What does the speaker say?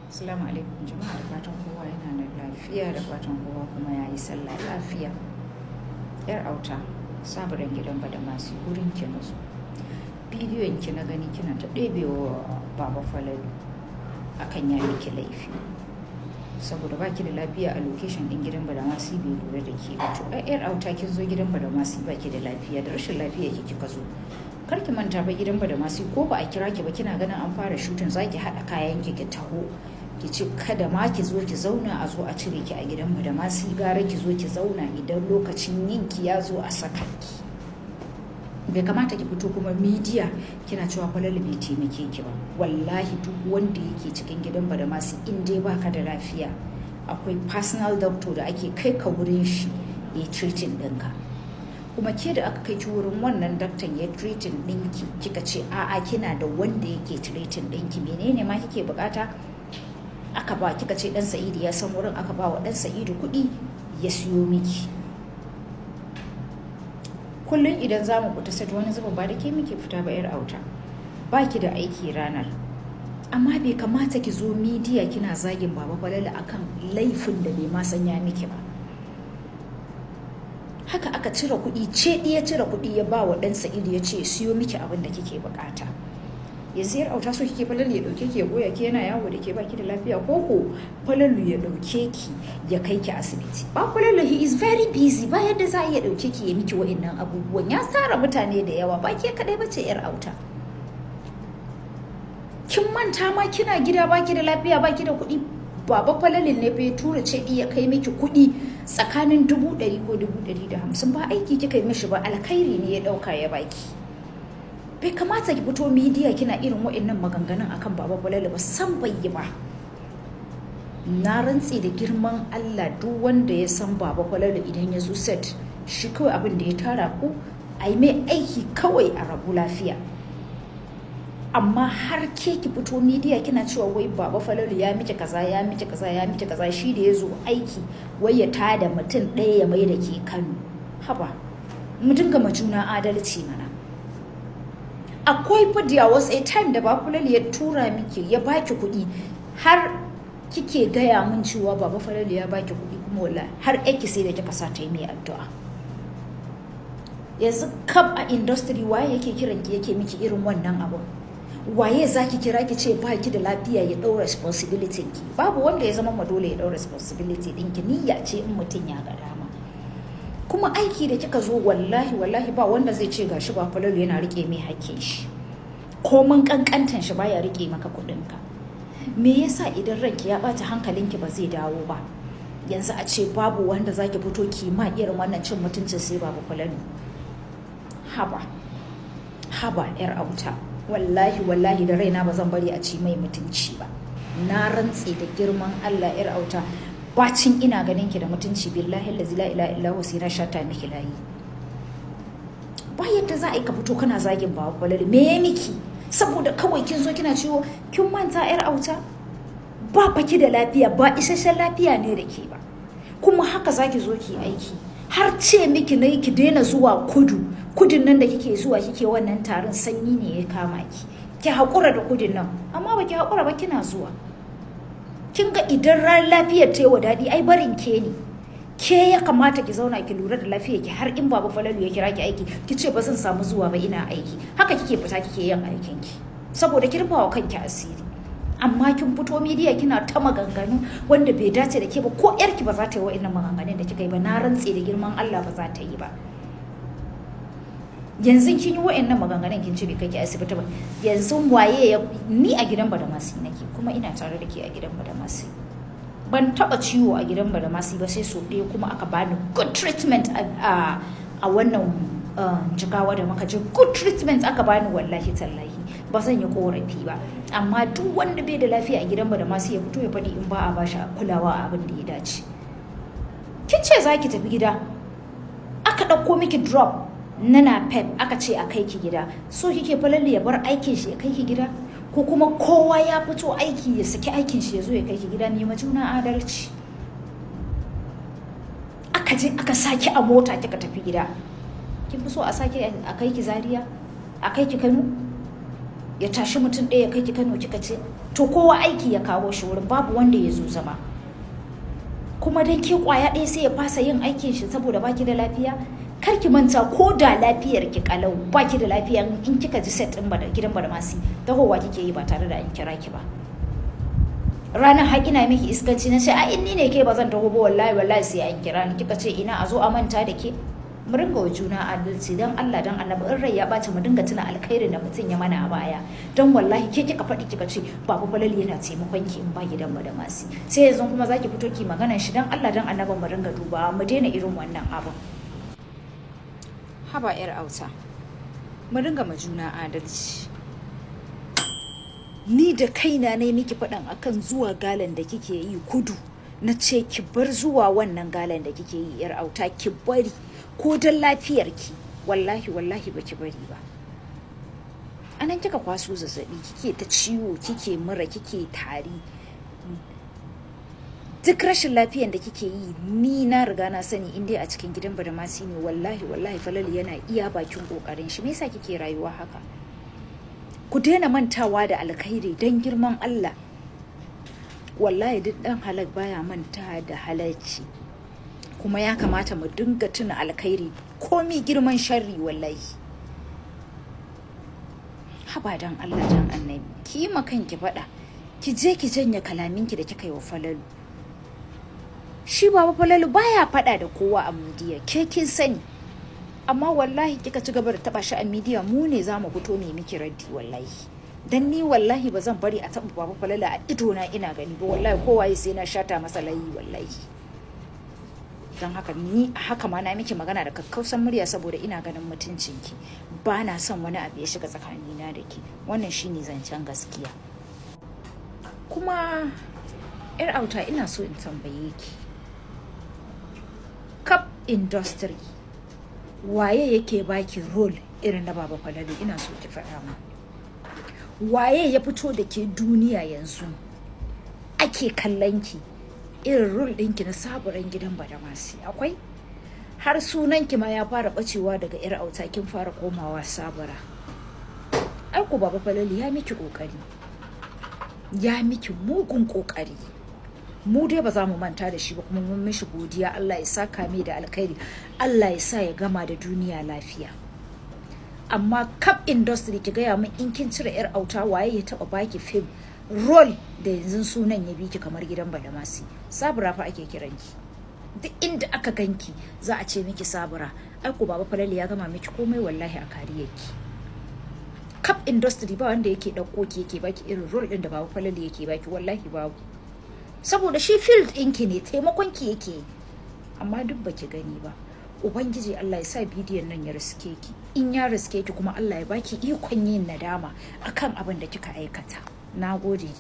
Assalamu alaikum jama'a, da fatan kowa yana da lafiya, da fatan kowa kuma ya yi sallah lafiya. Yar auta, saburan gidan Badamasi, wurin ki na zo. Bidiyon ki na gani kina ta ɗebewa Baba Falalu akan ya miki laifi. Saboda ba ki da lafiya a location ɗin gidan Badamasi bai lura da ke ba. To ai yar auta, kin zo gidan Badamasi ba ki da lafiya, da rashin lafiya ki kika zo. Kar ki manta ba, gidan Badamasi ko ba a kira ki ba, kina ganin an fara shooting zaki haɗa kayan ki ki taho. Ki ce kada ma ki zo ki zauna a zo a cire ki a gidan Badamasi, gara ki zo ki zauna, idan lokacin yinki ya zo a saka ki. Bai kamata ki fito kuma media kina cewa Falalu bai taimake ki ba. Wallahi duk wanda yake cikin gidan Badamasi, in dai baka da lafiya, akwai personal doctor da ake kai ka wurin shi ya treating ɗinka. Kuma ke da aka kai ki wurin wannan daktan ya treating ɗinki, kika ce a'a, kina da wanda yake treating ɗinki, menene ma kike bukata? Aka ba kika ce dan Sa'idu ya san wurin, aka ba wa dan Sa'idu kuɗi ya siyo miki. Kullum idan za mu fita set, wani zubin ba da ke muke fita ba, yar auta. Ba ki da aiki ranar, amma bai kamata ki zo media kina zagin Baba Falalu akan laifin da bai ma sanya miki ba. Haka aka cire kuɗi, ce ya cire kuɗi ya ba wa ɗan Sa'idu ya ce siyo miki abin da kike bukata. Yanzu yar auta, so kike Falalu ya dauke ki ya goya ki yana yawo da ke baki da lafiya, ko ko Falalu ya dauke ki ya kai ki asibiti? Ba Falalu, he is very busy, ba yadda za a iya dauke ki ya miki wa'annan abubuwan. Ya tsara mutane da yawa, ba ke kadai bace, yar auta. Kin manta ma kina gida baki da lafiya, baki da kuɗi, Baba Falalin ne fa ya tura ce ya kai miki kuɗi tsakanin 100,000 ko 150,000. Ba aiki kika yi mishi ba, alkhairi ne ya ɗauka ya baki. Bai kamata ki fito media kina irin wa'annan maganganun akan Baba Falalu ba, san bai yi ba. Na rantse da girman Allah, duk wanda ya san Baba Falalu, idan ya zo set, shi kawai abin da ya tara ku a yi mai aiki kawai a rabu lafiya. Amma har ke ki fito media kina cewa wai Baba Falalu ya miki kaza, ya miki kaza, ya miki kaza, shi da ya zo aiki wai ya tada mutum ɗaya ya mai da ke Kano. Haba, mu dinga ma juna adalci mana. Akwai fa, there was a time da Baba Falalu ya tura miki, ya baki kuɗi, har kike gaya min cewa Baba Falalu ya baki kuɗi, kuma wallahi har aiki sai da kika sa ta yi mai addu'a. Yanzu kaf a industry, waye yake kiran ki yake miki irin wannan abun? Waye zaki kira ki ce ba ki da lafiya ya ɗau responsibility ki? Babu wanda ya zama ma dole ya ɗau responsibility ɗinki. Niyya ce in mutum ya ga dama. Kuma aiki da kika zo, wallahi wallahi ba wanda zai ce gashi ba Falalu yana rike mai hakkin shi, komin kankantan shi baya rike maka kuɗinka. Me yasa idan ranki ya ɓata hankalinki ba zai dawo ba? Yanzu a ce babu wanda zaki fito ki ma irin wannan cin mutuncin sai Baba Falalu. Haba, haba yar auta, wallahi wallahi da raina ba zan bari a ci mai mutunci ba. Na rantse da girman Allah, yar auta, bacin ina ganin ki da mutunci, billahi allazi la ilaha illa huwa sai na shata miki layi. Ba yadda za a yi ka fito kana zagin Baba Falalu. Me ya miki? Saboda kawai kin zo kina ciwo. Kin manta, yar auta, ba fa ki da lafiya, ba isasshen lafiya ne da ke ba, kuma haka zaki zo ki aiki. Har ce miki na ki daina zuwa kudu, kudin nan da kike zuwa kike wannan tarin, sanyi ne ya kama ki, ki haƙura da kudin nan, amma ba ki haƙura ba, kina zuwa. Kin ga idan ran lafiyar ta yi wa daɗi, ai barin ke ne. Ke ya kamata ki zauna ki lura da lafiyar ki, har in Baba Falalu ya kira ki aiki ki ce ba zan samu zuwa ba, ina aiki. Haka kike fita kike yin aikin ki saboda ki rufa wa kanki asiri. Amma kin fito media kina ta maganganu wanda bai dace da ke ba. Ko yarki ba za ta yi wa'annan maganganun da kika yi ba. Na rantse da girman Allah ba za ta yi ba. Yanzu kin yi wa'annan maganganun, kin ce bai kai ki asibiti ba. Yanzu waye ya ni a gidan Badamasi nake, kuma ina tare da ke a gidan Badamasi. Ban taba ciwo a gidan Badamasi ba sai so ɗaya, kuma aka bani good treatment a wannan Jigawa da muka je. Good treatment aka bani, wallahi tallahi ba zan yi korafi ba. Amma duk wanda bai da lafiya a gidan Badamasi ya fito ya faɗi in ba a bashi kulawa a abin da ya dace. Kin ce za ki tafi gida, aka ɗauko miki drop na napep, aka ce a kai ki gida. So kike Falalu ya bar aikin shi ya kai ki gida, ko kuma kowa ya fito aiki ya saki aikin shi ya zo ya kai ki gida? Ne ma juna adalci. Aka je aka saki a mota kika tafi gida. Kin fi so a sake a kai ki Zaria, a kai ki Kano, ya tashi mutum ɗaya ya kai ki Kano? Kika ce to To kowa aiki ya kawo shi wurin, babu wanda ya zo zama. Kuma dan ke kwaya ɗaya sai ya fasa yin aikin shi saboda baki da lafiya? Kar ki manta, ko da lafiyar ki kalau, baki da lafiya, in kika ji set din gidan Badamasi, tahowa kike yi ba tare da an kira ki ba. Ranar har ina miki iskanci, na ce a in ni ne ke ba zan taho ba, wallahi wallahi sai an kira ni. Kika ce ina, a zo a manta da ke. Mu ringa wa juna adalci dan Allah dan Annabi. In rai ya ɓaci, mu dinga tuna alkhairin da mutum ya mana a baya. Dan wallahi ke kika faɗi, kika ce Baba Falalu yana taimakon ki in ba gidan Badamasi. Sai yanzu kuma zaki fito ki maganar shi. Dan Allah dan Annabi, mu ringa duba, mu daina irin wannan abin. Haba yar auta, mu ringa ma juna adalci. Ni da kaina ne miki faɗan akan zuwa galan da kike yi kudu. Na ce ki bar zuwa wannan galan da kike yi, yar auta, ki bari ko don lafiyarki. Wallahi wallahi baki bari ba. Anan kika kwaso zazzabi, kike ta ciwo, kike mura, kike tari, duk rashin lafiyan da kike yi ni na riga na sani. In dai a cikin gidan Badamasi ne, wallahi wallahi Falalu yana iya bakin kokarin shi. Me yasa kike rayuwa haka? Ku daina mantawa da alkhairi don girman Allah. Wallahi duk dan halak baya manta da halacci, kuma ya kamata mu dinga tuna alkhairi komi girman sharri. Wallahi, haba, dan Allah dan Annabi, ki yi ma kanki faɗa, ki je ki janye kalaminki da kika yi wa Falalu. Shi Baba Falalu baya faɗa da kowa a media, ke kin sani. Amma wallahi kika ci gaba da taba shi a media, mu ne za mu fito ne miki raddi wallahi. Dan ni wallahi ba zan bari a taba Baba Falalu a ido na ina gani ba. Wallahi kowa sai na shata masa layi wallahi. Don haka ni haka ma na miki magana da kakkausan murya saboda ina ganin mutuncinki, ba na son wani abu ya shiga tsakanina da ke. Wannan shine zancen gaskiya. Kuma yar auta, ina so in tambaye ki, kap industry waye yake baki role irin na Baba Falalu? Ina so ki faɗa mu waye ya fito da ke duniya yanzu ake kallon ki irin role ɗinki na Saburan gidan Badamasi. Akwai har sunanki ma ya fara bacewa daga yar auta, kin fara komawa Sabura. Ai ku Baba Falalu ya miki kokari, ya miki mugun kokari. Mu dai ba za mu manta da shi ba, kuma mun mishi godiya. Allah ya saka mai da alkhairi, Allah ya sa ya gama da duniya lafiya. Amma kap industry, ki gaya min, in kin cire yar auta, waye ya taba baki film role da yanzu sunan ya bi ki kamar gidan Badamasi? Sabura fa ake kiranki, duk inda aka ganki za a ce miki Sabura. Ai ko Baba Falalu ya gama miki komai wallahi a kariyarki. Kap industry ba wanda yake ɗauko ki yake baki irin role ɗin da Baba Falalu yake baki, wallahi babu. Saboda shi field ɗinki ne, taimakon ki yake, amma duk baki gani ba. Ubangiji Allah ya sa bidiyon nan ya riske ki. In ya riske ki kuma, Allah ya baki ikon yin nadama akan abin da kika aikata. Na gode.